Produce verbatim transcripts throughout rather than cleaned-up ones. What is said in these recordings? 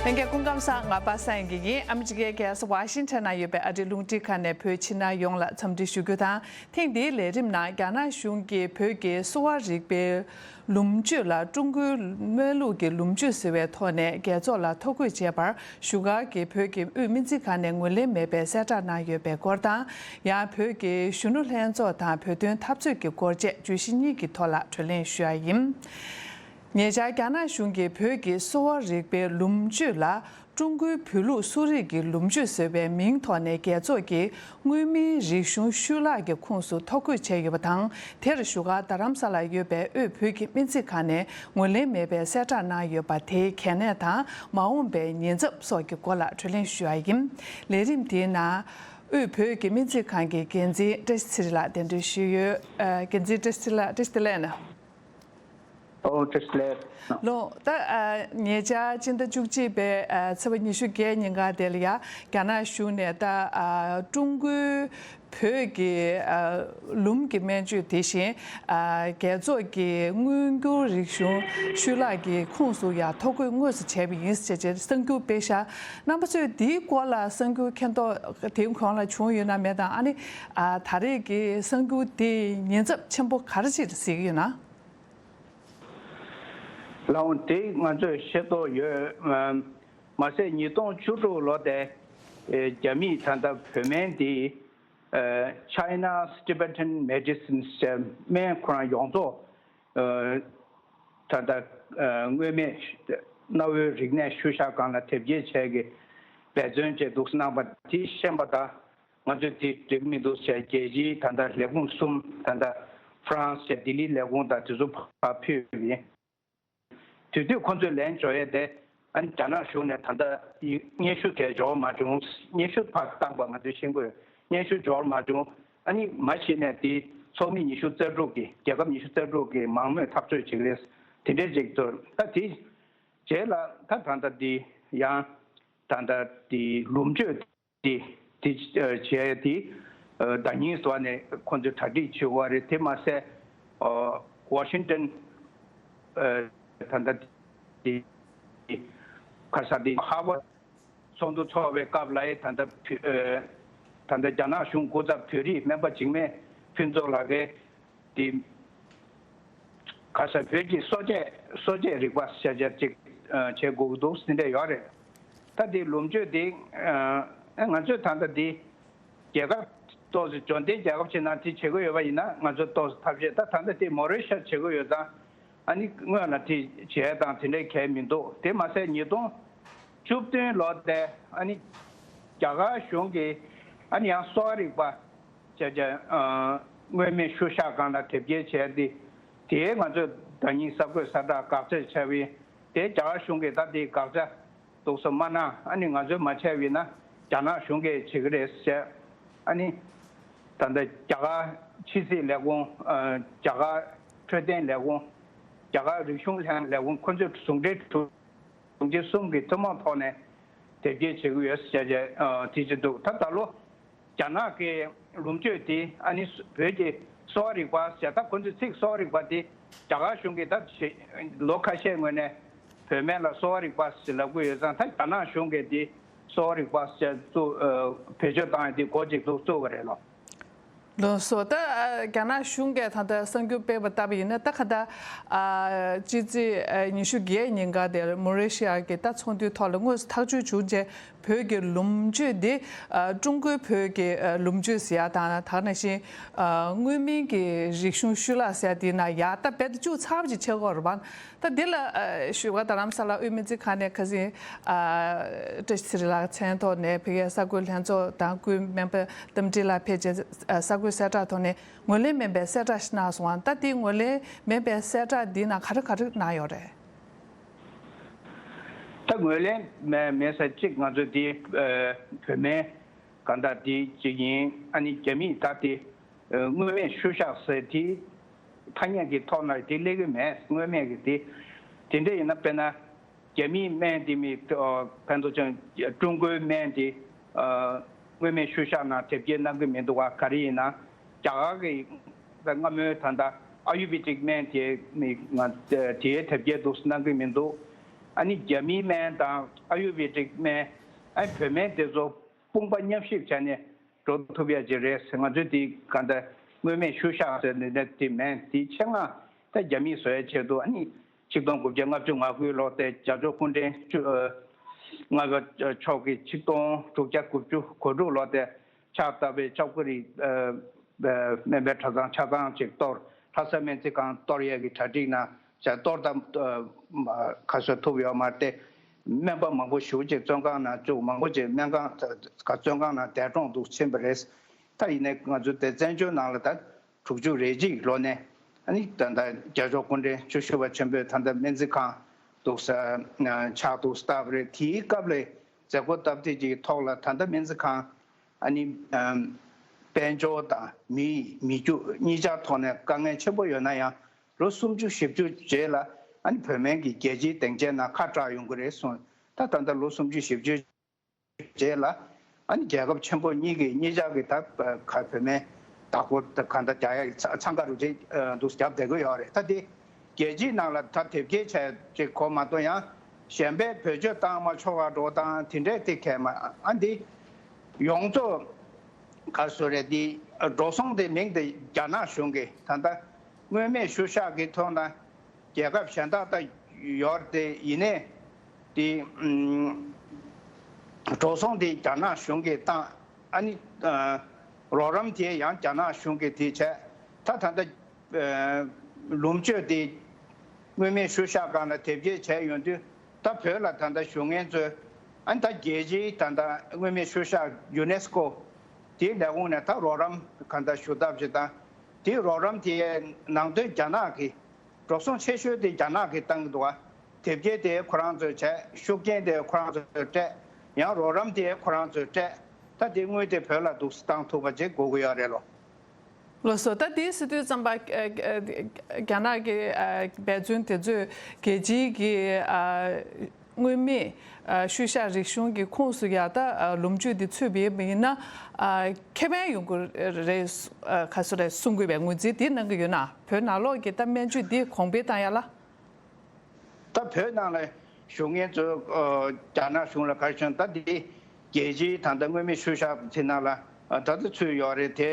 ལྷན་རྒྱས་སྐུ་ཁམས་བཟང་། ང་པ་སངས་དགེ་རྒན། ཨ་མི་རི་ཀའི་རྒྱལ་ས་ཝ་ཤིང་ཊོན་ན་ཡོད་པའི་ཨ་རིའི་རླུང་འཕྲིན་ཁང་ནས་བོད་ཕྱི་ནང་ཡོངས་ལ་འཚམས་འདྲི་ཞུ་རྒྱུ་དང་། ཐེངས་འདིའི་ལས་རིམ་ནང་རྒྱ་ནག་གཞུང་གིས་བོད་ཀྱི་གསོ་བ་རིག་པའི་ལུམ་ཆུ་ལ་ཀྲུང་གོའི་སྨན་ལུགས་ཀྱི་ལུམ་ཆུ་ཟེར་བའི་ཐོག་ནས་རྒྱལ་ཚོགས་ལ་ཐོ་འགོད་བྱས་པར་བཞུགས་སྒར་གྱི་བོད་ཀྱི་དབུས་སྨན་རྩིས་ཁང་ནས་ངོས་ལེན་མེད་པའི་གསལ་བསྒྲགས་གནང་ཡོད་པའི་སྐོར་དང་། ཡང་བོད་ཀྱི་གཞོན་ནུ་ལྷན་ཚོགས་དང་བོད་དོན་འཐབ་རྩོད་ཀྱི་སྐོར་བཅས་བརྗོད་གཞི་གཉིས་ཀྱི་ཐོག་ལ་གྲོས་གླེང་ཞུ་ཡ་ཡིན། ཉེ་ཆར་རྒྱ་ནག་གཞུང་གིས་བོད་ཀྱི་གསོ་བ་རིག་པའི་ལུམ་ཆུ་ལ་ཀྲུང་གོའི་བོད་ལུགས་གསོ་རིག་གི་ལུམ་ཆུ་ཟེར་བའི་མིང་ཐོག་ནས་རྒྱལ་ཚོགས་ཀྱི་མངོན་མིན་རིག་གཞུང་ཤུལ་ལྷག་གི་ཁོངས་སུ་ཐོ་འགོད་བྱས་ཡོད་པ་དང་། དེར་བཞུགས་སྒར་རྡ་རམ་ས་ལར་ཡོད་པའི་དབུས་བོད་ཀྱི་སྨན་རྩིས་ཁང་ནས་ངོས་ལེན་མེད་པའི་གསལ་བསྒྲགས་གནང་ཡོད་པ་དེའི་གལ་གནད་དང་མ་འོངས་པའི་ཉེན་ཚབས་སོགས་ཀྱི་སྐོར་ལ་གྲོས་གླེང་ཞུ་ཡ་ཡིན། ལས་རིམ་དེའི་ནང་དབུས་བོད་ཀྱི་སྨན་རྩིས་ཁང་གི་འགན་འཛིན་བཀྲ་ཤིས་ཚེ་རིང་ལགས་གདན་འདྲེན་ཞུས་ཡོད། ཨ། འགན་འཛིན་བཀྲ་ཤིས་ཚེ་རིང་ལགས། བཀྲ་ཤིས་བདེ་ལེགས། ཨོ། བཀྲ་ཤིས་བདེ་ལེགས། ལོ། ད། ཨ། ཉེ་ཆར་སྤྱི་ཟླ་བཅུ་གཅིག་པའི། ཨ། ཚེས་པ་ཉི་ཤུ་བརྒྱད་ཉིན་ཀ་དེ་ལ་ཡ་རྒྱ་ནག་གཞུང་ནས་ད། ཨ། ཀྲུང་གོའི་བོད་ཀྱི། ཨ། ལུམ་གྱི་སྨན་བཅོས་དེ་བཞིན། ཨ། རྒྱལ་ཚོགས་ཀྱི་མངོན་འགྱུར་རིག་གཞུང་ཤུལ་ལྷག་གི་ཁོངས་སུ་ཡ་ཐོ་འགོད་དངོས་སུ་བྱས་པ་ཡིན་ཟེར་བྱས་གསར་འགྱུར་སྤེལ་ཤག་རྣམ་པ་ཚོས་འདིའི་སྐོར་ལ་གསར་འགྱུར་མཁྱེན་རྟོགས་དེའི་གོང་ལ་བྱུང་ཡོད་ན་མེད་དང་། ཨ་ནི། ཨ། ད་རེས་ཀྱི་གསར་འགྱུར་དེ་ཉེན་ཚབས་ཆེན་པོ་ག་རེ་ཅིག་གཟིགས་ཀྱི་ཡོད་ན། ལགས་འོང་། དེ་ང་ཚོས་ཤེས་རྟོགས་ཡོད། ཨམ། མ་ཟད་ཉིས་སྟོང་བཅུ་དྲུག་ལོ་དེ། ཨེ། རྒྱ་མིས་ད་ལྟ་བོད་སྨན་འདི། ཨེ། China's Tibetan Medicine ཟེར་སྨན་ཁོ་རང་ཡོངས་རྫོགས། ཨེ། ད་ལྟ། ཨེ། མངོན་མེད་གནའ་བོའི་རིག་གནས་ཤུལ་བཞག་སྒང་ལ་དེབ་སྐྱེལ་བྱས་ཀྱི་འབད་བརྩོན་བྱས་འདུག་གནང་པ་དེ་ཤེས་པ་དང་། ང་ཚོས་དེ་འགྲིག་མི་འདུག་ཟེར་རྒྱལ་སྤྱིའི་ད་ལྟ་ལས་ཁུངས་གསུམ། ད་ལྟ་ཧྥ་རན་སི་བྱས་ལྡི་ལིའི་ལས་ཁུངས་དང་དེ་ཚོ་ཕར་ཕུལ་ཡིན། དེ་དུས་ཁོ་ཚོས་ལན་འབྱོར་ཡས་དེ། ཨ་ནི་རྒྱ་ནག་གཞུང་ནས་ད་ལྟ་སྙན་ཞུ་དེ་འབྱོར་མ་བྱུང་། སྙན་ཞུ་ཕར་བཏང་པ་ང་ཚོས་ཤེས་ཀྱི་ཡོད། སྙན་ཞུ་འབྱོར་མ་བྱུང་། ཨ་ནི་མ་གཞི་ནས་དེ་ཚོགས་མི་ཉི་ཤུ་རྩ་དྲུག་གི། རྒྱལ་ཁབ་ཉི་ཤུ་རྩ་དྲུག་གི་མང་མོས་འཐབ་རྩོད་ཅིག་རེད། དེ་འདྲའི་ཅིག་ཏུ། ད་དེ་རྗེས་ལ་ད་ད་ལྟ་དེ་ཡང་ད་ལྟ་དེ་ལུམ་བཅོས་དེ། དེ་བྱས་དེ་ཟླ་ཉིན་ཟེར་བ་ནས་ཁོ་ཚོས་གྲ་སྒྲིག་བྱེད་དགོས་རེད། དེ་མ་ཟད། ཨ། ཝ་ཤིང་ཊོན། ཨ། ད་ལྟ་དེ་ག་ས་དེ་ཧར་ཝར་ཚོགས་འདུ་ཚོགས་པའི་སྐབས་ལ་ཡང་ད་ལྟ་བོད། ཨ། ད་ལྟ་རྒྱ་ནག་གཞུང་སྐུ་ཚབ་བོད་རིགས་སྨན་པ་འཇིགས་མེད་ཕུན་ཚོགས་ལགས་ཀྱིས་དེ་ག་ས་བོད་ཀྱི་གསོ་དཔྱད། གསོ་དཔྱད་རིག་པ་ཤ་ཆེར་ཅིག་ཨ། བྱེད་དགོས་ཀྱི་འདུག་ཟེར་འདྲ་ཡོད་རེད། ད་དེ་ལུམ་བཅོས་དེ། ཨ། ང་ཚོས་ད་ལྟ་དེ་རྒྱལ་ཁབ་ཏོག་ཙམ་འབྱོར་ལྡན་རྒྱལ་ཁབ་ཅིག་ནང་དེ་བྱེད་དགོས་ཡོད་པ་ཡིན་ན་ང་ཚོས་ཏོག་ཙམ་ཐབས་ཤེས། ད་ད་ལྟ་དེ་མོ་རེ་ཤ་བྱེད་དགོས་ཡོད་ཙང་། ཨ་ནི་སྔོན་ལ་དེ་བྱས་དང་དེ་འདྲའི་གལ་མི་འདུག་དེ་མ་ཟད་ཉིས་སྟོང་བཅུ་བདུན་ལོ་དེ་ཨ་ནི་རྒྱ་གར་གཞུང་གིས་ཨ་ནི་ཡང་གསོ་བ་རིག་པ་བྱས་བྱས། ཨ། མངོན་མེད་ཤུལ་བཞག་སྒང་ལ་དེབ་སྐྱེལ་བྱས་ཏེ། དེའི་ང་ཚོས་ཟླ་ཉིན་གསར་འགོད་གསལ་བསྒྲགས་དགག་བྱ་བྱས་པ་ཡིན། དེ་རྒྱ་གར་གཞུང་གིས་ད་དེའི་དགག་བྱ་འདུག་སེ་མ་གནང་། ཨ་ནི་ང་ཚོས་མ་བྱས་པ་ཡིན་ན་རྒྱ་ནག་གཞུང་གིས་བྱེད་ཀྱི་རེད་ཟེར། ཨ་ནི་ད་ལྟ་རྒྱ་གར་ཕྱི་སྲིད་ལས་ཁུངས། ཨ། རྒྱ་གར་འཕྲོད་བསྟེན་ལས་ཁུངས། རྒྱ་གར་རིག་གཞུང་ལྷན་ལས་ཁུངས། ཁོ་ཚོས་ཟུང་འབྲེལ་གྲུབ། གྲོང་ཁྱེར་གསུམ་གྱི་ཐུན་མོང་ཐོག་ནས་དེབ་སྐྱེལ་བྱེད་ཀྱི་ཡོད་ཟེར་བྱས། ཨ། དེ་བྱེད་འདུག་ད་ད་ལོ་རྒྱ་ནག་གི་ལུམ་བཅོས་དེ། ཨ་ནི་བོད་ཀྱི་གསོ་བ་རིག་པ་ཟེར། ད་ཁོ་ཚོའི་ཚིག་གསོ་བ་རིག་པ་དེ་རྒྱ་གར་གཞུང་གིས་ད་ལོ་ཁ་ཤས་སྔོན་ནས་བོད་སྨན་ལ་གསོ་བ་རིག་པ་ཟེར་ལབ་ཀྱི་ཡོད་ཙང་། ད་རྒྱ་ནག་གཞུང་གིས་དེ་གསོ་བ་རིག་པ་ཟེར་བཙུགས། ཨ། བེད་སྤྱོད་བཏང་ཡས་དེ་འགོ་གཅིག་ཏུ་བཙུགས་པ་རེད་ལོ། ལགས་སོ། ད། ཨ། རྒྱ་ནག་གཞུང་གིས་ད་ལྟ་གསར་འགྱུར་སྤེལ་བ་ལྟ་བུ་ཡིན་ན། ད་ག་ད། ཨ། སྤྱི་ཚེས། ཨ། ཉི་ཤུ་བརྒྱད་ཉིན་ཀ་དེར་མོ་རེ་ཤི་ཡ་གི་ད་ཚོགས་འདུའི་ཐོག་ལ་དངོས་སུ་ཐག་གཅོད་བྱུང་རྗེས། བོད་ཀྱི་ལུམ་བཅོས་འདི། ཨ། ཀྲུང་གོའི་བོད་ཀྱི། ཨ། ལུམ་བཅོས་ཟེར་ཡ་དང་། ད་ག་ནང་བཞིན། ཨ། མངོན་མིན་གྱི་རིག་གཞུང་ཤུལ་ལྷག་ཟེར་ཡ་དེའི་ནང་ཡ་ད་རྦད་དེ་བཅུ་ཚར་བ་ཅིག་ཆགས་ཀྱི་ཡོད་རེད་པ། ད་འདི་ལ། ཨ། བཞུགས་སྒར་རྡ་རམ་ས་ལ་དབུས་སྨན་རྩིས་ཁང་ནས་ཁ་སང་། ཨ། བཀྲ་ཤིས་ཚེ་རིང་ལགས་མཚན་ཐོག་ནས་ཕ་གིའི་གསར་འགོད་ལྷན་ཚོགས་དང་སྐུའི་སྨན་པ་རྟ་མགྲིན་ལགས་ཕེབས་རྗེས། ཨ། གསར་འགོད་གསལ་བསྒྲགས་ཐོག་ནས་ངོས་ལེན་མེད་པའི་གསལ་བསྒྲགས་ཤིག་གནང་སོང་བ། ད་དེ་ངོས་ལེན་མེད་པའི་གསལ་བསྒྲགས་འདིའི་ནང་ག་རེ་ག་རེ་གནང་ཡོད་རེད། ད་ངོས་ལེན་མེད་མེད་ས་གཅིག་ང་ཚོ་དེ། ཨ། བོད་སྨན་གང་ལྟར་དེ་གཅིག་ཡིན། ཨ་ནི་རྒྱ་མིས་ད་དེ། ཨ། མངོན་མེད་ཤུལ་བཞག་ཟེར་དེ་ཐ་སྙད་ཀྱི་ཐོག་ན་དེ་སླེབས་ཀྱི་མེད། མངོན་མེད་ཀྱི་དེ། དེ་འདྲ་ཡིན་ན་དཔེར་ན། རྒྱ་མིའི་སྨན་དེ་མི། ཨ། ཕན་ཐོགས་ཅན་ཀྲུང་གོའི་སྨན་དེ། ཨ། མངོན་མེད་ཤུལ་བཞག་ནང་དེབ་སྐྱེལ་གནང་གི་མི་འདུག་ག་ག་རེ་ཡིན་ན། རྒྱ་གར་གྱི་སྔ་མོའི་ད་ལྟ་ཨ་ཡུར་བེ་ཏིག་སྨན་དེ་མི་ང་དེའི་དེབ་སྐྱེལ་འདུག་གནང་གི་མི་འདུག་ཨ་ནི་རྒྱ་མིའི་སྨན་དང་ཨ་ཡུར་བེ་ཏིག་སྨན། ཨ་ནི་བོད་སྨན་དེ་ཚོ་དཔུང་པ་མཉམ་གཤིབ་བྱས་ནས་འགྲོ་ཐུབ་ཡ་ཅིག་རེད། ང་ཚོས་དེ་ག་འདྲ་མངོན་མེད་ཤུལ་བཞག་ཟེར་ནས་ནས་དེ་མེད། དེ་ཆེད་མངགས་ད་རྒྱ་མིས་བཟོ་ཡ་ཆེད་དུ། ཨ་ནི་ཆིག་སྟོང་དགུ་བརྒྱ་ལྔ་བཅུ་ང་དགུའི་ལོ་དེ་རྒྱ་མཚོ་སྐུ་ཕྲེང་བཅུ་ལྔ་པ་མཆོག་གིས་ཆིག་སྟོང་དྲུག་བརྒྱ་དགུ་བཅུ་གོ་དྲུག་ལོ་དེ་ཕྱག་བཏབ་པའི་ལྕགས་པོ་རི་སྨན་པའི་གྲྭ་ཚང་ཆ་ཚང་ཅིག་གཏོར། ལྷ་ས་སྨན་རྩིས་ཁང་གཏོར་ཡས་ཀྱི་གྲ་སྒྲིག་གནང་། ཅིག་གཏོར་ཐབས་ཁ་གསོ་ཐུབ་ཡོད་མ་རེད་དེ། སྨན་པ་མང་པོ་ཞེ་པོ་ཅིག་བཙོན་ཁང་ནང་བཅུག། མང་པོ་ཅིག་སྨན་ཁང་བཙོན་ཁང་ནང་འདས་གྲོངས་འདུག་ཕྱིན་པ་རེད། ད་ཡིན་ནའི་ང་ཚོ་དེ་བཙན་བྱོལ་ནང་ལ་ད་དྲུག་ཅུ་རེ་གཅིག་ལོ་ནས། ཨ་ནི་ད་ལྟ་རྒྱལ་མཆོག་སྐུ་ཕྲེང་བཅུ་བཞི་པ་ཆེན་པོས་ད་ལྟ་སྨན་རྩིས་ཁང་འདུག་ས་ཕྱག་འདུག་སྟབས་རེད། དེའི་སྐབས་ལ་མཛད་སྒོ་སྟབས་བདེ་ཅིག་གི་ཐོག་ལ་ད་ལྟ་སྨན་རྩིས་ཁང་ཨ་ནི་དཔལ་འབྱོར་དང་མི་མི་རྒྱུ་གཉིས་ཆར་ཐོག་ནས་དཀའ་ངལ་ཆེན་པོ་ཡོད་ན་ཡང་། ལོ་སུམ་ཅུ་བཞི་བཅུ་རྗེས་ལ་ཨ་ནི་བོད་སྨན་གྱིས་རྒྱལ་སྤྱིའི་སྡིངས་ཆའི་ནང་ཁ་གྲག་ཡོང་གི་རེད་གསུངས། ད་ད་ལྟ་ལོ་སུམ་ཅུ་བཞི་བཅུ་རྗེས་ལ་ཨ་ནི་རྒྱལ་ཁབ་ཆེན་པོ་གཉིས་ཀྱིས་གཉིས་ཆར་གྱི་ད་ག་བོད་སྨན་བདག་པོ་གང་ལྟར་རྒྱག་ཡ་གི་འཚང་ཁ་རུ་ཅིག་འདུག་རྒྱབ་བསྡད་ཀྱི་ཡོད་རེད། ད་དེ་རྒྱལ་སྤྱིའི་ནང་ལ་ད་དེབ་སྐྱེལ་བྱས་ཅིག་གོ་མ་གཏོགས། ཡང་གཞན་པའི་བེད་སྤྱོད་བཏང་མ་ཆོག་པ་འགྲོ་སྟངས་དེ་འདྲས་དེ་གས་མ། ཨ་འདི་ཡོངས་རྫོགས་ག་རེ་ཟེར་རེད། འདི་འགྲོ་སོང་དེ་མིང་དེ་རྒྱ་ནག་གཞུང་གི་ད་ལྟ་མངོན་མེད་ཤུལ་བཞག་གི་ཐོག་ན་རྒྱལ་ཁབ་གཞན་དག་ད་ཡོད་རེད་དེ། ཡིན་ནའི་དེ་ཨམ་འགྲོ་སོང་དེ་རྒྱ་ནག་གཞུང་གིས་བཏང་། ཨ་ནི་ཨ་རོགས་རམ་དེ་ཡང་རྒྱ་ནག་གཞུང་གིས་དེ་བྱས། ད་ད་ལྟ་ཨ་ལུམས་བཅོས་དེ་མངོན་མེད་ཤུལ་བཞག་སྒང་ལ་དེབ་སྐྱེལ་བྱས་ཡོང་དུས། ད་བོད་ལ་ད་ལྟ་བཞུགས་མཁན་ཚོས། ཨ་ནི་ད་རྒྱལ་སྤྱིའི་ད་ལྟ་མངོན་མེད་ཤུལ་བཞག་ཡུ་ནེ་སི་ཀོ་དེའི་ལས་ཁུངས་ནས་ད་རོགས་རམ་གང་ལྟར་ཞུ་ཐབས་ཅིག་དང་། དེའི་རོགས་རམ་དེའི་ནང་དོན་རྒྱ་ནག་གིས་འགྲོ་སོང་ཆེ་ཤོས་དེ་རྒྱ་ནག་གིས་བཏང་གི་འདུག་བ། དེབ་སྐྱེལ་དེ་ཁོ་རང་ཚོས་བྱས། ཤུགས་རྐྱེན་དེ་ཁོ་རང་ཚོས་སྤྲད། ཡང་རོགས་རམ་དེ་ཁོ་རང་ཚོས་སྤྲད། ད་དེ་དངུལ་དེ་བོད་ལ་འདུག་སེ་བཏང་ཐུབ་པ་ཅིག་དགོས་ཀྱི་ཡོད་རེད་ལོ། ལགས་སོ། ད་དེའི་ཟེར་དུས་ཙམ་པ། ཨ་ཨ་རྒྱ་ནག་གི་ཨ་འབད་བརྩོན་དེ་ཚོས་རྒྱལ་སྤྱིའི་གི་ཨ་མངོན་མེད་ཨ་ཤུལ་བཞག་རིག་གཞུང་གི་ཁོངས་སུ་ཡ་ད་ཨ་ལུམས་བཅོས་འདི་ཚུད་པའི་མི་ཡིན་ན། ཨ་ཁེ་ཕན་ཡོང་གི་རེད། ཨ་ག་ཚོད་རེད་གསུང་དགོས་པའི་ངོས་འཛིན་འདི་གནང་གི་ཡོད་ན། བོད་ནང་ལོགས་ཀྱི་ད་སྨན་བཅོས་འདི་གོང་འཕེལ་བཏང་ཡ་ལ། ད་བོད་ནང་ལ་བཞུགས་མཁན་ཚོས་ཨ་རྒྱ་ནག་གཞུང་ལ་ག་རེ་ཞུ་ན། ད་འདི་རྒྱལ་སྤྱིའི་ད་ལྟ་མངོན་མེད་ཤུལ་བཞག་དེ་ནང་ལ་ཨ་ད་ལྟ་ཚུད་ཡོད་རེད་དེ།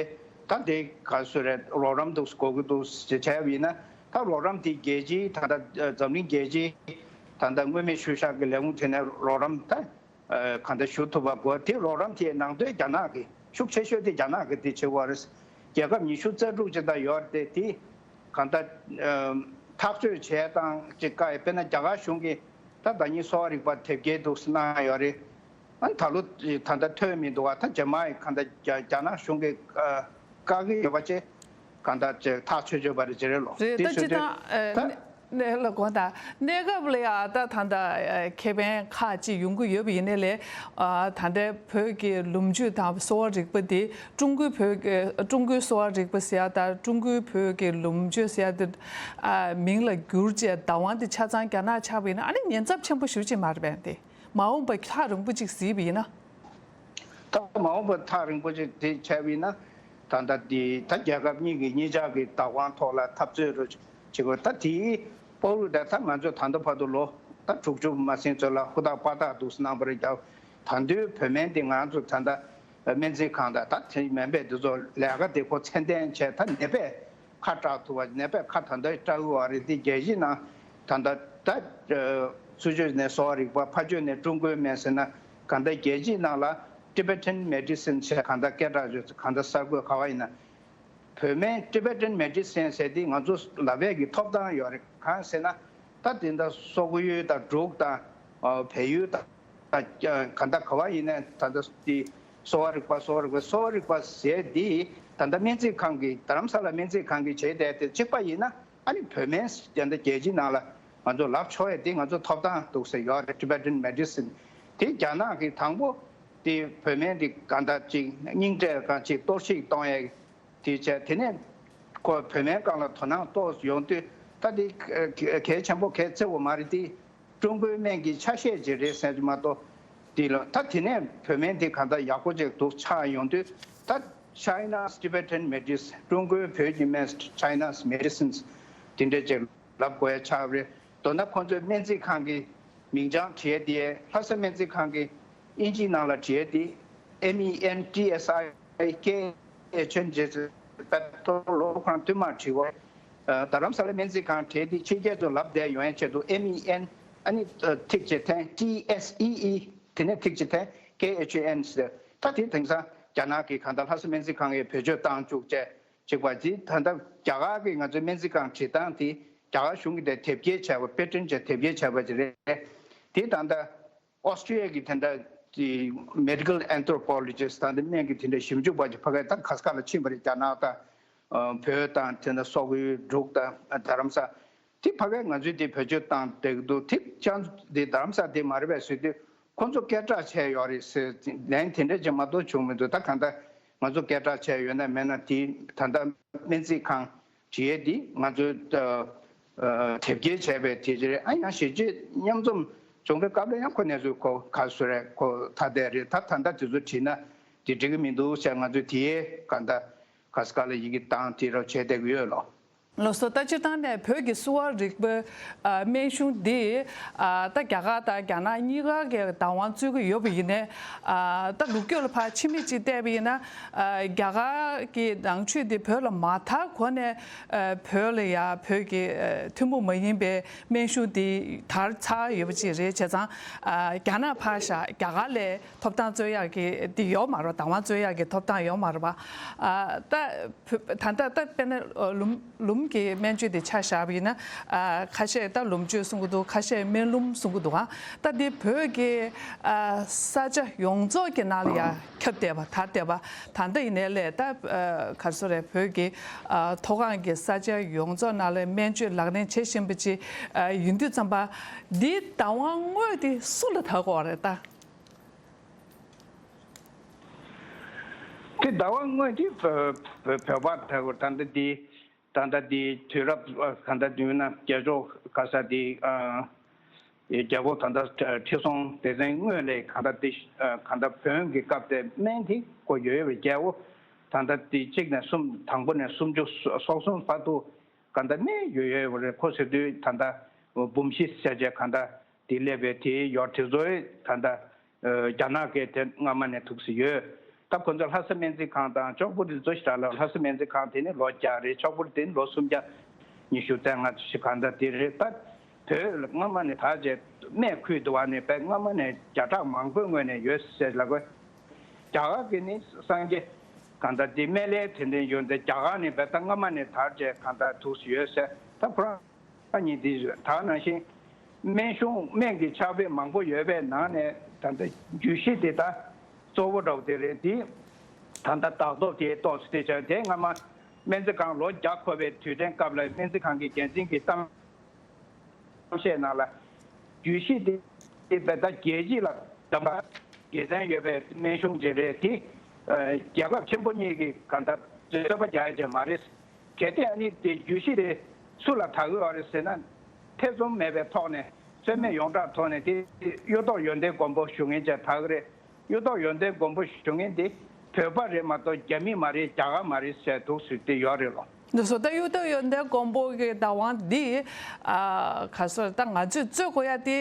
ད་འདི་ག་ཚོད་རེད། རོགས་རམ་འདུག་དགོས་ཀྱི་འདུག་ཟེར་བྱས་པ་ཡིན་ན། ད་རོགས་རམ་དེ་རྒྱལ་སྤྱིའི་ད་ལྟ་འཛམ་གླིང་རྒྱལ་སྤྱིའི་ད་ལྟ་མངོན་མེད་ཤུལ་བཞག་གི་ལས་ཁུངས་དེ་ནས་རོགས་རམ་ད་གང་ལྟར་ཞུ་ཐུབ་པ་དགོས། དེ་རོགས་རམ་དེའི་ནང་དོན་རྒྱ་ནག་གི་ཤུགས་ཆེ་ཤོས་དེ་རྒྱ་ནག་གི་དེ་བྱེད་དགོས་རེད། རྒྱལ་ཁབ་ཉི་ཤུ་རྩ་དྲུག་ཅིག་ད་ཡོད་རེད་དེ། དེ་གང་ལྟར་ཐག་གཅོད་བྱས་སྟངས་ཅིག་དཀའ་ཡ། དཔེར་ན་རྒྱ་གར་གཞུང་གིས་ད་ཟླ་ཉིན་གསོ་བ་རིག་པ་དེབ་སྐྱེལ་འདུག་སེ་གནང་ཡོད་རེད། ཨ་ད་ལོ་ད་ལྟ་ཐོན་མི་འདུག་བ། ད་རྗེས་མ་གང་ལྟར་རྒྱ་རྒྱ་ནག་གཞུང་གིས་བཀག་གི་ཡོད་པ་ཅིག་གང་ལྟར་ཅིག་ཐག་ཆོད་ཆོད་པ་རེད་ཅེས་རེད་ལོ། རེད། དེ་ད་བྱེད་སྤྱིར་དུས་བཏང་ཨ་ད་གནས་ལ་དགོངས་དག་གནས་སྐབས་ལ་ཡ་ད་ད་ལྟ་ཨ་ཁེ་ཕན་ཁག་ཅིག་ཡོང་གི་ཡོད་པ་ཡིན་ནའི་ལས། ཨ་ད་ལྟ་བོད་ཀྱི་ལུམས་བཅོས་དང་གསོ་བ་རིག་པ་དེ་ཀྲུང་གོའི་བོད་ཀྱི་ཀྲུང་གོའི་གསོ་བ་རིག་པ་ཟེར་ཡ་དང་ཀྲུང་གོའི་བོད་ཀྱི་ལུམས་བཅོས་ཟེར་ཡ་དེ་ཨ་མིང་ལ་བསྒྱུར་བྱས་བདག་དབང་དེ་ཆ་ཚང་རྒྱ་ནག་ཆགས་པ་ཡིན་ན། ཨ་ནི་ཉེན་ཚབས་ཆེན་པོ་ཞེ་པོ་ཅིག་མ་རེད་པས་དེ། མ་འོངས་པ་ཐག་རིང་པོ་ཅིག་གཟིགས་པ་ཡིན་ན། ད་མ་འོངས་པ་ཐག་རིང་པོ་ཅིག་དེ་བྱས་པ་ཡིན་ན། ད་ལྟ་འདི་ད་རྒྱལ་ཁབ་གཉིས་ཀྱི་གཉིས་ཆར་གྱི་བདག་དབང་ཐོག་ལ་འཐབ་རྩོད་རུ་བྱེད་དགོས། ད་དེའི་སྤོ་རུ་ད་ད་ང་ཚོས་ད་ལྟ་བར་དུ་ལོ་ད་དྲུག་ཅུ་མ་ཟིན་ཚོད་ལ་ཧུར་ཐག་པ་ཐག་འདུག་སེ་གནང་བ་རེད། རྒྱ་ད་དུང་བོད་སྨན་འདི་ང་ཚོ་ད་ལྟ་སྨན་རྩིས་ཁང་དང་ད་དེ་སྨན་པས་འདི་ཚོ་ལས་ཀ་དེ་ཁོ་ཚད་ལྡན་བྱས། ད་ནད་པས་ཁ་གྲག་ཐུབ་པ། ནད་པས་ཁ་ད་ལྟ་གྲག་གི་ཡོད་རེད། འདི་རྒྱལ་སྤྱིའི་ནང་ད་ལྟ་ད་ཚུར་ཕྱོགས་ནས་གསོ་བ་རིག་པ། ཕར་ཕྱོགས་ནས་ཀྲུང་གོའི་སྨན་ཟེར་ན། གང་ལྟར་རྒྱལ་སྤྱིའི་ནང་ལ་Tibetan Medicine ཞེས་གང་ལྟར་སྐད་གྲགས་ཡོད། གང་ལྟར་གསར་འགོད་ག་བ་ཡིན་ན། བོད་སྨན་Tibetan Medicine ཟེར་དེ་ང་ཚོ་ལབ་ཡས་ཀྱི་ཐོབ་ཐང་ཡོད་རེད། གང་ཟེར་ན། ད་དེ་འདྲ་སོག་ཡུལ་དང་འབྲུག་དང་ཨ་བལ་ཡུལ་དང་ད་གང་ལྟར་ག་བ་ཡིན་ནའི་ད་ལྟ་དེ་གསོ་བ་རིག་པ་གསོ་བ་རིག་པ་གསོ་བ་རིག་པ་ཟེར་དེ་ད་ལྟ་སྨན་རྩིས་ཁང་གི་རྡ་རམ་ས་ལ་སྨན་རྩིས་ཁང་གི་བྱས་བསྡད་དེ་གཅིག་པ་ཡིན་ན། ཨ་ནི་བོད་སྨན་དེ་འདྲ་རྒྱལ་སྤྱིའི་ནང་ལ་ང་ཚོ་ལབ་ཆོག་ཡས་དེ་ང་ཚོ་ཐོབ་ཐང་འདུག་ཟེར་ཡོད་རེད། Tibetan Medicine དེ་རྒྱ་ནག་གིས་དང་པོ་དེ་བོད་སྨན་དེ་གང་ལྟར་ཅིག་རྙིང་གྲས་གང་ཅིག་གཏོར་བཤིག་གཏོང་ཡས་དེ་བྱས། དེ་ནས་ཁོ་བོད་སྨན་སྒང་ལ་དོ་སྣང་གཏོང་ཡོང་དུས། ད་དེ་གལ་ཆེན་པོ་གལ་ཆེ་བོ་མ་རེད། དེ་ཀྲུང་གོའི་སྨན་གྱི་ཆ་ཤས་ཅིག་རེད་ཟེར་གྱི་མ་གཏོགས། དེ་ལ་ད་དེ་ནས་བོད་སྨན་དེ་གང་ལྟར་ཡག་པོ་ཅིག་འདུག་ཆགས་ཡོང་དུས། ད་China's Tibetan Medicine ཀྲུང་གོའི་བོད་ཀྱི་སྨན། China's Medicines དེ་འདྲ་ཅིག་ལབ་དགོས་ཡ་ཆགས་པ་རེད། མདོར་ན་ཁོང་ཚོའི་སྨན་རྩིས་ཁང་གི་ མིང་བྱང་བྲིས་ཏེ་ལྷ་ས་སྨན་རྩིས་ཁང་གི་དབྱིན་ཇིའི་ནང་ལ་བྲིས་ཏེ་M E N T S I K H N ཇེ་པད་ཐོ་ལོ་ཁོ་རང་ཐུན་མ་བྲིས་བ། རྡ་རམ་ས་ལ་སྨན་རྩིས་ཁང་བྲིས་ཏེ་ཕྱི་རྒྱལ་དུ་ལབ་བསྡད་ཡོང་ཡན་ཆེད་དུ་M E N ཨ་ནི་ཐིག་ཅེ་ཐེན་T S E E དེ་ནས་ཐིག་ཅེ་ཐེན་K H N ཟེར། ད་དེ་དེང་སང་རྒྱ་ནག་གི་གང་ལྟར་ལྷ་ས་སྨན་རྩིས་ཁང་གི་བེད་སྤྱོད་བཏང་བཅུག་བྱས། གཅིག་པ་དེ་ད་ལྟ་རྒྱ་གར་གྱི་ང་ཚོའི་སྨན་རྩིས་ཁང་བྲིས་སྟངས་དེ་རྒྱ་གར་གཞུང་གིས་དེ་དེབ་སྐྱེལ་བྱས་པ་པེ་ཊན་བྱས་དེབ་སྐྱེལ་བྱས་པ་ཅིག་རེད། དེ་ད་ལྟ་ཨོ་སི་ཀྲི་ཡ་གི་དེ་འདྲ་དེ་མེ་ཌི་ཀལ་ཨན་ཐྲོ་པོ་ལོ་ཇི་སི་ཊི་ད་ལྟ་སྨན་གྱི་དེ་འདྲ་ཞིབ་འཇུག་པ་ཅིག་ཕ་གིར་ད་ག་ས་ག་ལ་ཕྱིན་པ་རེད། རྒྱ་ནག་དང་བོད་དང་དེ་འདྲ་སོག་པོའི་འབྲུག་དང་རྡ་རམ་ས། དེ་ཕ་གིར་ང་ཚོས་དེ་བེད་སྤྱོད་བཏང་བསྡད་ཀྱི་འདུག་དེ་ཅང་དེ་རྡ་རམ་ས་དེ་མ་རེད་པས་ཟེར་དུས་ཁོང་ཚོ་སྐད་གྲགས་ཆེ་ཡོད་རེད་ཟེར་ལན་དེ་འདྲ་ཅིག་མ་གཏོགས་བྱུང་མི་འདུག་ད་གང་ལྟར་ང་ཚོ་སྐད་གྲགས་ཆེ་ཡོད་ན་མེད་ན་དེ་ད་ལྟ་སྨན་རྩིས་ཁང་བྲིས་ཡས་དེ་ང་ཚོས་ད་ཨ་དེབ་སྐྱེལ་བྱས་པའི་དེ་ཅི་རེད། ཨ་ཡང་གཞིས་བྱེས་མཉམ་འཛོམས་བྱུང་བའི་སྐབས་ལ་ཡང་ཁོ་གནས་ཚུལ་ཁོ་ག་སུ་རེད། ཁོ་ཐ་དད་རེད། ད་ད་ལྟ་དེ་ཚོ་བྲིས་ན་དེ་འགྲིག་གི་མི་འདུག་ཟེར་ང་ཚོས་དེ་གང་ལྟར་ག་ས་ག་ལ་ཡི་གེ་བཏང་དེ་རོགས་བྱས་བསྡད་ཀྱི་ཡོད་ལོ། ལགས་སོ། ད་སྤྱིར་བཏང་ནས་བོད་ཀྱི་གསོ་བ་རིག་པའི་ཨ་སྨན་གཞུང་འདི་ཨ་ད་རྒྱ་གར་དང་རྒྱ་ནག་གཉིས་ཀ་གི་བདག་དབང་རྩོད་ཀྱི་ཡོད་པ་ཡིན་ནའི་ཨ་ད་ལོ་རྒྱུས་ལ་ཕར་ཕྱི་མིག་ཅིག་བལྟས་པ་ཡིན་ན་ཨ་རྒྱ་གར་གྱི་ནང་ཆོས་འདི་བོད་ལ་མ་དར་གོང་ནས་ཨ་བོད་ལ་ཡ་བོད་ཀྱི་ཨ་ཐུན་མོང་མ་ཡིན་པའི་སྨན་གཞུང་འདི་དར་ཚར་ཡོད་པ་ཅིག་རེད། བྱས་ཙང་ཨ་རྒྱ་ནག་ཕར་བཞག་རྒྱ་གར་ལ་ཐོབ་ཐང་རྩོད་ཡག་གི་འདི་ཡོད་མ་རེད། བདག་དབང་རྩོད་ཡག་གི་ཐོབ་ཐང་ཡོད་མ་རེད་པ། ཨ་ད། བོད་ད་ལྟ་ད་དཔེར་ན་ལུམ་ལུམ་གྱི་སྨན་བཅོས་དེ་ཆ་བཞག་པ་ཡིན་ན་ཨ་ཁ་ཤས་ད་ལུམ་བཅོས་གསུང་གི་འདུག་ཁ་ཤས་སྨན་ལུམ་གསུང་གི་འདུག་ཨ་ད་འདི་བོད་ཀྱི་ཨ་ས་ཆ་ཡོངས་རྫོགས་ཀྱི་ནང་ལ་ཡང་ཁྱབ་བསྡད་པ་དར་བསྡད་པ་ད་ལྟ་ཡིན་ནའི་ལས་ད་ཨ་ག་རེ་ཟེར་རེད། བོད་ཀྱི་ཨ་མཐོ་སྒང་གི་ས་ཆ་ཡོངས་རྫོགས་ནང་ལ་སྨན་བཅོས་ལག་ལེན་བྱེད་བཞིན་པ་ཅིག་ཨ་ཡིན་དུས་ཙམ་པ་འདིའི་བདག་དབང་དངོས་དེ་སུ་ལ་བདག་དགོས་རེད་ད། དེ་ཟླ་བ་སྔོན་གྱི་བོད་བོད་བོད་པ་དར་བར་ད་ལྟ་འདི་ད་ལྟ་འདི་དུས་རབས་ག་ད་དུས་ན་རྒྱལ་མཆོག་ག་ས་འདི་རྒྱལ་པོ་ད་ལྟ་ཁྲི་སྲོང་ལྡེ་བཙན་སྔོན་ལས་ག་ད་འདི་ག་ད་བོན་གྱི་སྐབས་དེ་སྨན་དེ་ཁོ་ཡོད་ཡོད་པའི་རྒྱལ་པོ་ད་ལྟ་འདི་གཅིག་ནས་གསུམ་དང་པོ་ནས་སུམ་ཅུ་སོ་གསུམ་བར་དུ་ག་ད་སྨན་ཡོད་ཡོད་པ་རེད། ཁོ་ཟེར་དུས་ད་ལྟ་འབུམ་བཞི་ཟེར་བྱས་ག་ད་འདི་སླེབས་པའི་དེ་ཡོད་དེ་ཚོའི་ད་ལྟ། རྒྱ་ནག་གི་དེ་སྔ་མ་ནས་ཐུགས་སུ་ཡོད། ད་ཁོ་ཚོ་ལྷ་ས་སྨན་རྩིས་ཁང་དང་ལྕོག་པོ་རི་ཚོ་ཞེ་དྲག་ལ་ལྷ་ས་སྨན་རྩིས་ཁང་དེ་ནི་ལོ་བརྒྱ་རེད། ལྕོག་པོ་རི་དེ་ནི་ལོ་སུམ་བརྒྱ་ཉི་ཤུ་རྩ་ལྔ་ཞིག་གང་འདྲ་དེ་རེད། ད་བོད་ལ་སྔ་མ་ནས་ད་རྗེས་སྨད་ཁུལ་དུ་བ་ནས་པས་སྔ་མ་ནས་བརྒྱ་ཕྲག་མང་པོའི་སྔོན་ནས་ཡོད་ཟེར་ལ་གོ། རྒྱ་གར་གི་ནི་སངས་རྒྱས་གང་འདྲ་དེ་སྨན་བླའི་དེ་འདྲ་ཡོད་འདི་རྒྱ་གར་ནས་པས་ད་སྔ་མ་ནས་ད་རྗེས་གང་འདྲ་ཐུགས་སུ་ཡོད་ཟེར། ད་ཁོ་རང་། ཨ་ནི་འདི་ད་ནང་བཞིན་སྨན་གཞུང་སྨན་གྱི་ཕྱག་དཔེ་མང་པོ་ཡོད་པའི་ནང་ནས་ད་ལྟ་རྒྱུད་བཞི་དེ་ད་གཙོ་བོ་འདྲ་བོ་དེ་རེད། འདི་ད་ལྟ་བདག་ཐོབ་དེ་ཏོག་ཙམ་དེ་བྱས་དེ་སྔ་མ་སྨན་རྩིས་ཁང་ལོ་བརྒྱ་འཁོར་བའི་དུས་དྲན་སྐབས་ལ་སྨན་རྩིས་ཁང་གི་འགན་འཛིན་གྱི་གཏམ་བཤད་ནང་ལ་རྒྱུད་བཞི་དེ་དེ་བས་ད་རྒྱལ་སྤྱི་ལ་གདམ་ག་དགེ་མཚན་ཡོད་པའི་སྨན་གཞུང་ཅིག་རེད། དེ་རྒྱལ་ཁབ་ཆེན་པོ་གཉིས་ཀྱི་གང་ལྟར་རྩོད་པ་རྒྱག་ཡ་ཅིག་མ་རེད། གལ་ཏེ་ཨ་ནི་དེ་རྒྱུད་བཞི་དེ་སུ་ལ་དག་གི་ཡོད་རེད་ཟེར་ན། ཐེ་ཚོམ་མེད་པའི་ཐོག་ནས་རྩོད་མེད་ཡོངས་གྲགས་ཐོག་ནས་དེ་གཡུ་ཐོག་ཡོན་ཏན་མགོན་པོ་ཞུ་མཁན་ཅིག་དག་གི་རེད། གཡུ་ཐོག་ཡོན་ཏན་མགོན་པོ་ཞུ་མཁན་དེ་བོད་པ་རེད་མ་གཏོགས་རྒྱ་མི་མ་རེད། རྒྱ་གར་མ་རེད་ཟེར་འདུག་ཟེར་དེ་ཡོད་རེད་ལོ། འདི་སོ་ད་གཡུ་ཐོག་ཡོན་ཏན་མགོན་པོ་གི་བདག་དབང་འདི་ཨ་ག་སོ་ད་ང་ཚོས་རྩོད་དགོས་ཡ་དེ་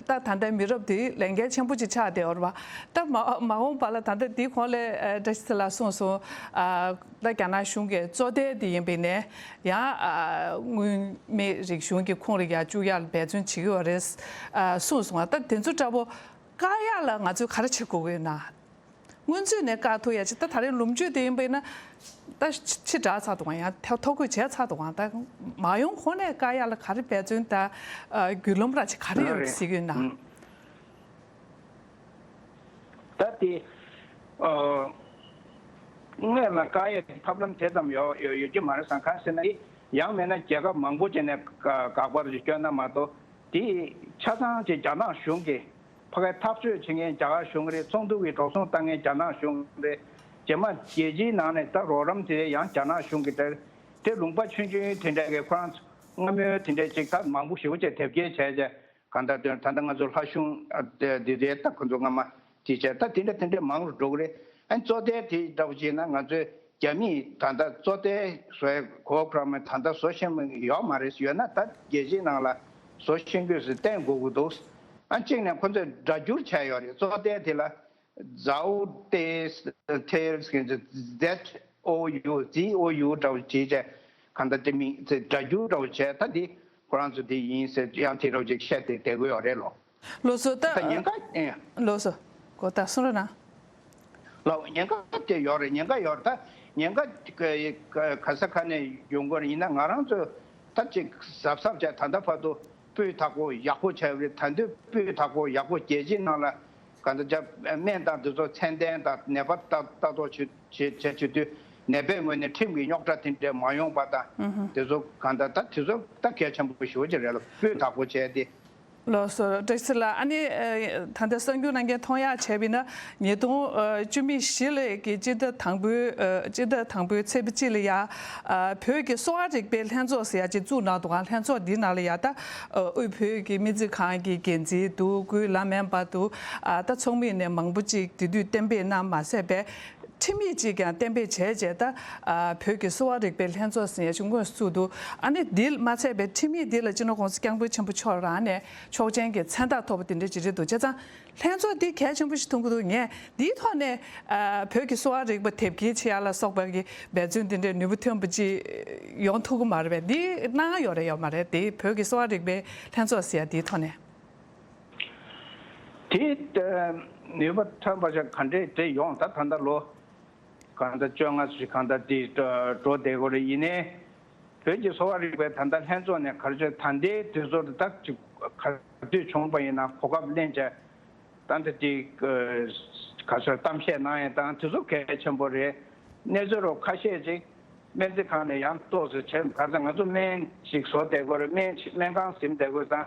ད་ད་ལྟའི་མི་རབས་དེ་ལས་འགན་ཆེན་པོ་ཅིག་ཆགས་བསྡད་ཡོད་རེད་པ། ད་མ་མ་འོངས་པ་ལ་ད་ལྟ་དེའི་གོང་ལ་ཨ་བཀྲ་ཤིས་ཚེ་ལགས་གསུངས་སོང་། ཨ། ད་རྒྱ་ནག་གཞུང་གི་གཙོ་བསྟེན་དེ་ཡིན་པའི་ནས་ཡང་ཨ་མངོན་མེད་རིག་གཞུང་གི་ཁོངས་ལ་ཡར་བཅུག་ཡག་ལ་འབད་བརྩོན་བྱེད་ཀྱི་ཡོད་རེད། ཨ་གསུངས་སོང་། ད་དེ་ཚོ་འདྲ་པོ་བཀག་ཡག་ལ་ང་ཚོས་ག་རེ་བྱེད་དགོས་ཀྱི་ཡོད་ན། སྔོན་ཚུད་ནས་བཀག་ཐུབ་ཡག་ཅིག་ད་ད་རེས་ལུམ་ཆོས་དེ་ཡིན་པ་ཡིན་ན་ད་ཕྱི་དྲགས་ཚར་འདུག་ག་ཡང་ཐོ་འགོད་བྱས་ཚར་འདུག་ག་ད་མ་ཡོང་གོང་ནས་བཀག་ཡག་ལ་ག་རེ་འབད་བརྩོན་ད་ཨ་བརྒྱུད་ལམ་ར་ཅིག་ག་རེ་ཡོད་རེད་ཟེར་གྱི་ཡོད་ན། ད་དེ་ཨ་སྔོན་ལ་བཀག་ཡས་ཐབས་ལམ་དེ་ཙམ་ཡོད་ཡོད་ཡོད་ཀྱི་མ་རེད་བསམ། གང་ཟེར་ན་དེ་ཡང་མིན་ན་རྒྱལ་ཁབ་མང་པོ་ཅིག་ནས་དགག་པ་རེ་བསྐྱོན་ན་མ་གཏོགས་དེ་ཆ་ཚང་ཅིག་རྒྱ་ནག་གཞུང་གིས་ཕ་གའི་འཐབ་རྩོད་བྱེད་མཁན་རྒྱ་གར་གཞུང་རེད། ཚོགས་འདུ་གི་འགྲོ་སོང་བཏང་མཁན་རྒྱ་ནག་གཞུང་རེད། རྗེས་མ་རྒྱལ་སྤྱིའི་ནང་ནས་ད་རོགས་རམ་དེ་ཡང་རྒྱ་ནག་གཞུང་གིས་སྤྲད། དེ་ལུང་པ་ཆུང་ཆུང་དེ་འདྲ་གི་ཁོ་རང་ཚོ་སྔ་མོའི་དེ་འདྲ་ཅིག་ད་མང་པོ་ཞེ་པོ་ཅིག་དེབ་སྐྱེལ་བྱས་བྱས། གང་ལྟར་དོན་ད་ལྟ་ང་ཚོ་ལྷ་གཞུང་ཨ་དེ་དེ་དེ་ད་ཁོ་ཚོ་སྔ་མ་དེ་བྱས་ད་དེ་འདྲ་དེ་འདྲ་མང་རུ་འགྲོ་གི་རེད། ཨ་གཙོ་དེ་དེ་འདྲ་བོ་བྱས་ན་ང་ཚོའི་རྒྱ་མིས་ད་ལྟ་གཙོ་དེ་བཟོ་ཡ་གོ་ཁོ་རང་མ་ད་ལྟ་བཟོ་ཤེས་མ་ཡོད་མ་རེད། ཡོད་ན་ད་རྒྱལ་སྤྱིའི་ནང་ལ་བཟོ་ཤེས་དགོས་ཟེར་བསྟན་དགོས་ཀྱི་འདུག་ཨ་གཅིག་ནས་ཁོ་ཚོས་སྒྲ་སྒྱུར་བྱས་ཡོད་རེད། གཙོ་དོན་དེ་ལ་Zhao Te Tales Z O U Z O U འདྲ་བོ་བྲིས་བྱས་གང་ལྟར་དེ་མིང་དེ་སྒྲ་སྒྱུར་འདྲ་བོ་བྱས། ད་འདི་ཁོ་རང་ཚོ་དེ་ཡིན་ཟེར་ཡང་དེ་འདྲ་བོ་ཅིག་བཤད་དེ་བསྡད་དགོས་ཡོད་རེད་ལོ། ལགས་སོ། ད་ད་ཉེན་ཁ་ཨེ། ལགས་སོ། གོ་ད་གསུང་རོགས་གནང་། ལགས། ཉེན་ཁ་དེ་ཡོད་རེད། ཉེན་ཁ་ཡོད་རེད། ད་ཉེན་ཁ་ག་ས་ག་ནས་ཡོང་གི་རེད། ཡིན་ན་ང་རང་ཚོ་ད་ཅིག་གཟབ་གཟབ་བྱས། ད་ལྟ་བར་དུ་སྤུས་དག་པོ་ཡག་པོ་བྱས་པ་རེད། ད་དུང་སྤུས་དག་པོ་ཡག་པོ་རྒྱལ་སྤྱིའི་ནང་ལ་ག་འདྲ་བྱ། སྨན་དང་དེ་ཚོ་ཚད་ལྡན་དང་ནད་པ་ལྟ་ལྟ་རྟོག་བྱེད་བྱེད་བྱེད་བྱེད་དུས་ནད་པའི་ངོས་ནས་ཁྲིམས་ཀྱི་རྙོག་དྲ་དེ་འདྲ་མ་ཡོང་པ་དང་། ཨུ་ཧུ། དེ་ཚོ་གང་ལྟར་ད་དེ་ཚོ་ད་གལ་ཆེན་པོ་ཞེ་པོ་ཅིག་རེད་ལ། སྤུས་དག་པོ་བྱས་ཏེ། ལགས་སོ། བཀྲ་ཤིས་ལགས། ཨ་ནི་ཨ་ད་ལྟ་གསར་འགྱུར་གནང་མཁན་མཐོང་ཡག་བྱས་པ་ཡིན་ན། ཉིས་སྟོང་ཨ་བཅུ་མེད་བཞི་ལོའི་གི་སྤྱི་ཟླ་དང་པོའི་ཨ་སྤྱི་ཟླ་དང་པོའི་ཚེས་པ་གཅིག་ལ་ཡ། ཨ་བོད་ཀྱི་གསོ་བ་རིག་པའི་ལྷན་ཚོགས་ཟེར་ཡ་ཅིག་བཙུགས་གནང་འདུག་ག་ལྷན་ཚོགས་འདིའི་ནང་ལ་ཡ་ད་ཨ་དབུས་བོད་ཀྱི་སྨན་རྩིས་ཁང་གི་འགན་འཛིན་འདུག་སྐུའི་བླ་སྨན་པ་འདུག་ཨ་ད་ཚོགས་མི་ནས་མང་པོ་ཅིག་དེ་དུས་གཏན་འབེབས་གནང་མ་ཟད་པའི་ཁྲིམས་ཡིག་ཅིག་ཀྱང་གཏན་འབེབས་བྱས་རྗེས། ད་ཨ་བོད་ཀྱི་གསོ་བ་རིག་པའི་ལྷན་ཚོགས་ཟེར་ཡ་ཅིག་དངོས་སུ་བཙུགས་འདུག་ཨ་ནི་འདི་མ་ཚད་པའི་ཁྲིམས་ཡིག་འདི་ལ་སྤྱི་ནོར་༸གོང་ས་༸སྐྱབས་མགོན་ཆེན་པོ་མཆོག་རང་ནས་ཆོག་མཆན་གྱི་མཚན་རྟགས་ཐོབ་པ་དེ་འདྲ་ཅིག་རེད་འདུག་བྱས་ཙང་ལྷན་ཚོགས་འདི་གལ་ཆེན་པོ་ཞིག་མཐོང་གི་འདུག་ངས་འདིའི་ཐོག་ནས་ཨ་བོད་ཀྱི་གསོ་བ་རིག་པ་དེབ་སྐྱེལ་བྱེད་ཡ་ལ་སོགས་པ་གི་འབད་བརྩོན་འདི་འདྲའི་ནུས་པ་ཐོན་པ་ཅིག་ཡོང་ཐུབ་ཀྱི་མ་རེད་པས། འདི་གནང་ཡོད་རེད་ཡོད་མ་རེད། དེ་བོད་ཀྱི་གསོ་བ་རིག་པའི་ལྷན་ཚོགས་ཟེར་ཡ་འདིའི་ཐོག་ནས། དེ་ནུས་པ་ཐོན་པ་ཞིག་ག་འདྲས་དེ་ཡོང་། ད་ད་ལྟ་ལོ་གང་ལྟར་བཅོ་ལྔ་ཞིག་གང་ལྟར་དེ་འགྲོ་བསྡད་དགོས་རེད། ཡིན་ནའི་བོད་ཀྱི་གསོ་བ་རིག་པའི་ད་ལྟ་ལྷན་ཚོགས་ནས་ག་རེ་བྱས། ད་ལྟའི་དུས་ཚོད་ད་ཅིག་ག་དུས་བྱུང་པ་ཡིན་ན་གོ་སྐབས་ལེན་བྱས། ད་ལྟ་དེ་ག་ཚོད་གཏམ་བཤད་གནང་ཡས་དང་དེ་ཚོ་གལ་ཆེན་པོ་རེད། གནས་ཚུལ་རོ་ཁ་ཤས་ཅིག་སྨན་རྩིས་ཁང་ནས་ཡང་ཏོག་ཙམ་བྱས། ག་ཚོད་ང་ཚོ་སྨན་ཞིག་བཟོ་བསྡད་དགོས་རེད། སྨན་སྨན་ཁང་ཟིན་བསྡད་དགོས་དང་།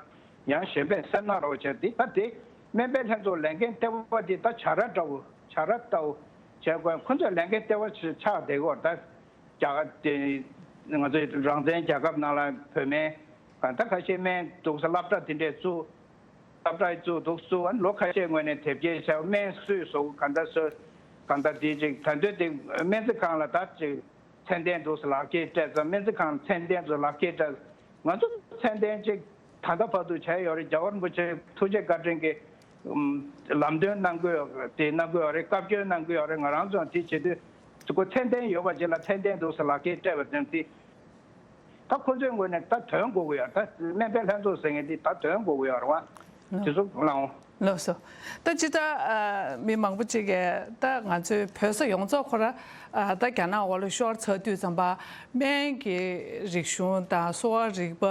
ཡང་གཞན་པས་སེམས་ནང་རོགས་བྱས། འདི་ད་དེ་སྨན་པའི་ལྷན་ཚོགས་ལས་འགན་ལྟེ་བ་འདི་ད་བྱ་ར་འདྲ་བོ་བྱ་ར་ལྟ་བུ་བྱས་དགོས། ཁོ་ཚོས་ལས་འགན་ལྟེ་བ་ཆགས་བསྡད་ཡོད་རེད། ད་རྒྱ་གར་དེ་ང་ཚོའི་རང་བཙན་རྒྱལ་ཁབ་ནང་ལ་བོད་སྨན་གང་ལྟར་ཁ་ཤས་སྨན་འདུག་ས་སློབ་གྲྭ་དེ་འདྲས་བཙུགས། སློབ་གྲྭ་བཙུགས་འདུག་བཙུགས། ཨ་ལོ་ཁ་ཤས་སྔོན་ནས་དེབ་སྐྱེལ་བྱས། སྨན་སུས་བཟོ་གང་ལྟར་བཟོས། གང་ལྟར་དེ་ཅིག་ད་འདོད་དེ་སྨན་རྩིས་ཁང་ལ་ད་ཅིག་ཚད་ལྡན་འདུག་ས་ལག་ཁྱེར་སྤྲད་ཙང་། སྨན་རྩིས་ཁང་ཚད་ལྡན་འདུག་ལག་ཁྱེར་སྤྲད། ང་ཚོ་ཚད་ལྡན་ཅིག་ད་ལྟ་བར་དུ་བྱས་ཡོད་རེད། རྒྱལ་བ་རིན་པོ་ཆེ་ཐུགས་རྗེ་བཀའ་དྲིན་གྱིས་ལམ་སྟོན་གནང་གི་ཡོད་དེ་གནང་གི་ཡོད་རེད། བཀའ་བཀྱོན་གནང་གི་ཡོད་རེད། ང་རང་ཚོ་དེ་བྱེད་དུས་ཁོ་ཚད་ལྡན་ཡོད་པ་ཅིག་ལ་ཚད་ལྡན་འདུག་ས་ལག་ཁྱེར་སྤྲད་པ་དེ་དེ། ད་ཁོ་ཚོའི་ངོས་ནས་ད་དོན་དགོས་ཀྱི་ཡོད། ད་སྨན་པའི་ལྷན་ཚོགས་ཟེར་མཁན་འདི་ད་དོན་དགོས་ཀྱི་ཡོད་རེད་བ། དེ་ཚོ་གནང་འོང་། ལགས་སོ། ད་ཅི་ལྟར་ཨ་མི་མང་པོ་ཅིག་གིས་ད་ང་ཚོའི་བོད་ས་ཡོངས་རྫོགས་ཁོ་ར་ཨ་ད་རྒྱ་ནག་འོག་ལ་ཤོར་ཚར་དུས་ཙམ་པ། སྨན་གྱི་རིག་གཞུང་དང་གསོ་བ་རིག་པ་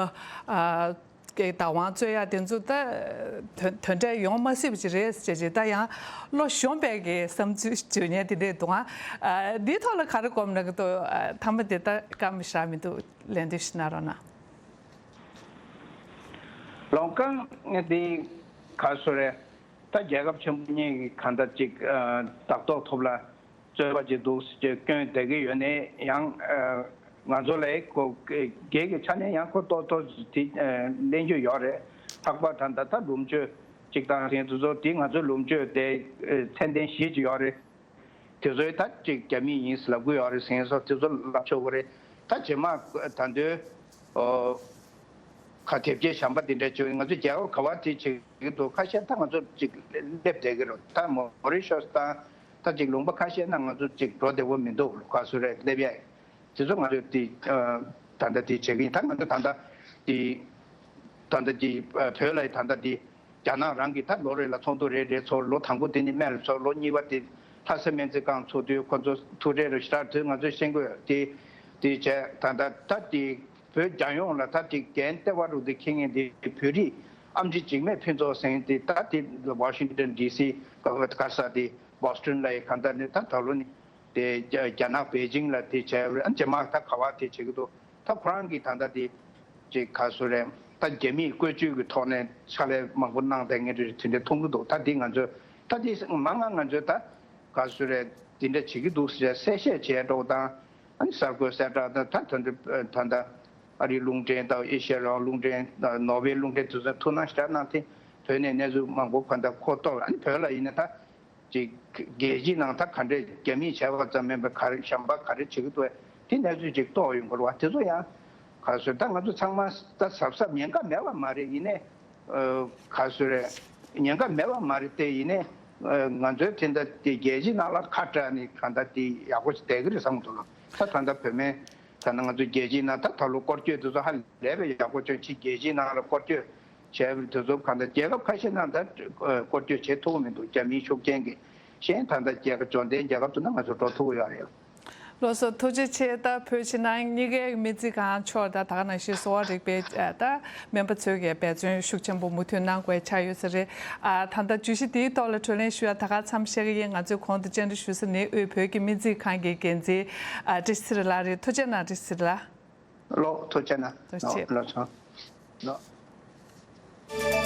ཨ་གི་བདག་དབང་རྩོད་ཡ་དེ་ཚོ་ད་དོན་དོན་འབྲས་ཡོང་མ་སྲིད་པ་ཅིག་རེད་ཟེར་བྱས། ད་ཡང་བློ་གཞོམ་པའི་གི་བསམ་ཚུལ་བརྗོད་མཁན་དེ་འདྲས་འདུག་ཨ། འདིའི་ཐོག་ལ་ག་རེ་གོ་གནང་གི་འདུག་ཨ་མཐའ་མ་དེ་ད་བཀའ་མི་ཞག་མི་འདུག་ལན་འདེབས་ཤིག་གནང་རོགས་གནང་། ལོང་ཀང་འདི་ག་སུ་རེད། ད་རྒྱལ་ཁབ་ཆེན་པོ་གཉིས་ཀྱི་གང་ལྟར་ཅིག་ཨ་བདག་ཐོག་ཐོབ་ལ་རྩོད་པ་ཅིག་འདུག་ཅེས་སྐྱོན་བསྡད་ཀྱི་ཡོད་ནའི་ཡང་ཨ་ང་ཚོ་ལ་ཁོ་སྒེར་གྱི་ཆ་ནས་ཡང་ཁོ་ཏོག་ཏོག་དེ་ཨ་གླེང་རྒྱུ་ཡོད་རེད། ལྷག་པར་ད་ལྟ་ད་ལུམ་ཅོ་གཅིག་དང་ཟེར་མཁན་དེ་ཚོ། དེ་ང་ཚོ་ལུམ་ཅོ་དེ་ཨ་ཚད་ལྡན་གཞི་ཅིག་ཡོད་རེད། དེ་ཚོའི་ད་ཅིག་རྒྱ་མི་ཡིན་ལབ་ཀྱི་ཡོད་རེད་ཟེར་མཁན་ཚོ། དེ་ཚོ་ལབ་ཆོག་གི་རེད། ད་རྗེས་མ་ད་དུང་ཨོ་ཁ་དེབ་སྐྱེལ་གཞན་པ་དེ་འདྲ་བྱུང་། ང་ཚོ་རྒྱལ་ཁབ་ག་བ་དེ་བྱེད་ཀྱི་འདུག་ཁ་ཤས་ད་ང་ཚོ་ཅིག་སླེབས་བསྡད་ཀྱི་རེད། ད་མོ་རི་ཤོས་དང་ད་ཅིག་ལུང་པ་ཁ་ཤས་ན་ང་ཚོ་ཅིག་འགྲོ་བདེ་པོ་མི་འདུག་ག་སུ་རེད་སླེབས་ཡ། དེ་ཚོ་ང་ཚོས་དེ་ཨ་ད་ལྟ་དེ་བྱེད་ཀྱི་ཡིན། ད་ང་ཚོ་ད་ལྟ་དེ་ད་ལྟ་དེ་ཨ་བོད་ལ་ད་ལྟ་དེ་རྒྱ་ནག་རང་གིས་ད་ལོ་རེ་ལ་ཚོགས་འདུ་རེ་རེ་ཚོགས། ལོ་དང་པོ་དེ་ནི་སྨན་ལ་ཚོགས། ལོ་གཉིས་པ་དེ་ལྷ་ས་སྨན་རྩིས་ཁང་ཚོགས་དུས་ཁོ་ཚོ་ཐུགས་ཁྲལ་རེ་ཞེ་དྲག་དུས་ང་ཚོས་ཤེས་དགོས། དེ་དེ་བྱས་ད་ལྟ་ད་དེ་བོད་རྒྱལ་ཡོངས་ལ་ད་དེ་འགན་ལྟེ་བ་རུ་དེ་འཁྱེར་མཁན་དེ་བོད་རིགས་ཨེམ་ཆི་འཇིགས་མེད་ཕུན་ཚོགས་ཟེར་མཁན་དེ། ད་དེ་ཝ་ཤིང་ཊོན་ཌི་སི་ག་ག་ས་དེ་བོ་སི་ཊོན་ལ་ཡི་གང་ལྟར་ནི་ད་ད་ལོ་ནི། དེ་རྒྱ་རྒྱ་ནག་པེ་ཅིང་ལ་དེ་བྱས་རེད། ཨ་རྗེས་མ་ད་ག་བ་དེ་བྱེད་ཀྱི་འདུག་ད་ཁོ་རང་གིས་ད་ལྟ་དེ་ཅིག་ག་སུ་རེད། ད་རྒྱ་མིས་བཀོལ་སྤྱོད་ཀྱི་ཐོག་ནས་ཕྱག་ལས་མང་པོ་གནང་བསྡད་མཁན་རེད། དེ་འདྲ་མཐོང་གི་འདུག་ད་དེ་ང་ཚོས་ད་དེ་མང་ང་ང་ཚོས་ད་ག་སུ་རེད། དེ་འདྲ་བྱེད་ཀྱི་འདུག་ཟེར་གསལ་བཤད་བྱས་འགྲོ་དང་། ཨ་ནི་གསར་འགོད་གསལ་བསྒྲགས་དང་། ད་ད་འདྲ་ད་ད་ཨ་རིའི་རླུང་འཕྲིན་དང་ཨེ་ཤ་ཡ་རང་དབང་རླུང་འཕྲིན་དང་ནོར་ཝེ་རླུང་འཕྲིན་དེ་ཚོས་ཐུགས་སྣང་ཞེ་དྲག་གནང་སྟེ། བོད་ནས་གནས་ཚུལ་མང་པོ་ག་འདྲ་མཁོ་གཏོགས། ཨ་ནི་བོད་ལ་ཡིན་ན་ད། ཅིག་རྒྱལ་སྤྱིའི་ནང་ད་ག་འདྲས་རྒྱ་མིས་བྱས་པ་ཙམ་མིན་པར་ག་རེ་གཞན་པ་ག་རེ་བྱེད་ཀྱི་འདུག་དེ་གནས་ཚུལ་ཅིག་རྟོགས་ཡོང་དགོས་རེད་བ། དེ་ཚོ་ཡང་ག་སུ་ད་ང་ཚོ་ཚང་མ་ད་གཟབ་གཟབ་ཉེན་ཁ་མེད་པ་མ་རེད། ཡིན་ནའི་ཨ་ག་སུ་རེད། ཉེན་ཁ་མེད་པ་མ་རེད་དེ། ཡིན་ནའི་ང་ཚོའི་དེ་འདྲ་དེ་རྒྱལ་སྤྱིའི་ནང་ལ་ཁ་བྲལ་ནས་གང་ལྟར་དེ་ཡག་པོ་ཞིག་བསྡད་ཀྱི་རེད་བསམ་གྱི་འདུག་ལ། ད་ད་ལྟ་བོད་མི་ད་ནི་ང་ཚོ་རྒྱལ་སྤྱིའི་ནང་ད་ད་ལོ་སྐོར་སྐྱོད་དེ་ཚོ་ཧ་ལས་པའི་ཡག་པོ་བྱུང་། ཕྱི་རྒྱལ་སྤྱིའི་ནང་ལ་སྐོར་སྐྱོད་བྱས་པའི་དུས་ཚོད་གང་ལྟར་རྒྱལ་ཁབ་ཁ་ཤས་ནང་ད་སྐོར་སྐྱོད་བྱེད་ཐུབ་ཀྱི་མི་འདུག་རྒྱ་མིའི་ཤུགས་རྐྱེན་གྱིས། གཞན་ད་ལྟ་རྒྱལ་ཁབ་འབྱོར་ལྡན་རྒྱལ་ཁབ་ཚོ་ནང་ང་ཚོ་འགྲོ་ཐུབ་ཀྱི་ཡོད་རེད། ལགས་སོ། ཐུགས་རྗེ་ཆེ། ད་བོད་ཕྱི་ནང་གཉིས་ཀའི་མི་རྩིས་ཁང་ཕྱོགས་ད་ད་ག་ནང་བཞིན་གསོ་བ་རིག་པའི་ད་སྨན་པ་ཚོས་ཀྱི་འབད་བརྩོན་ཤུགས་ཆེན་པོ་མུ་མཐུད་གནང་དགོས་ཆགས་ཡོད་ས་རེད། ཨ་ད་ལྟ་བརྗོད་གཞི་འདིའི་ཐོག་ལ་གྲོས་གླེང་ཞུ་ཡ་ད་ག་མཚམས་བཞག་གི་ཡིན། ང་ཚོས་གོང་དུ་བཅར་འདྲི་ཞུ་ས་ནི་དབུས་བོད་ཀྱི་སྨན་རྩིས་ཁང་གི་འགན་འཛིན་ཨ་བཀྲ་ཤིས་ཚེ་རིང་ལགས་རེད། ཐུགས་རྗེ་གནང་བཀྲ་ཤིས་ཚེ་རིང་ལགས། ལགས་སོ། ཐུགས་རྗེ་གནང་། ཐུགས་རྗེ་ཆེ། ལགས་སོ། ལགས།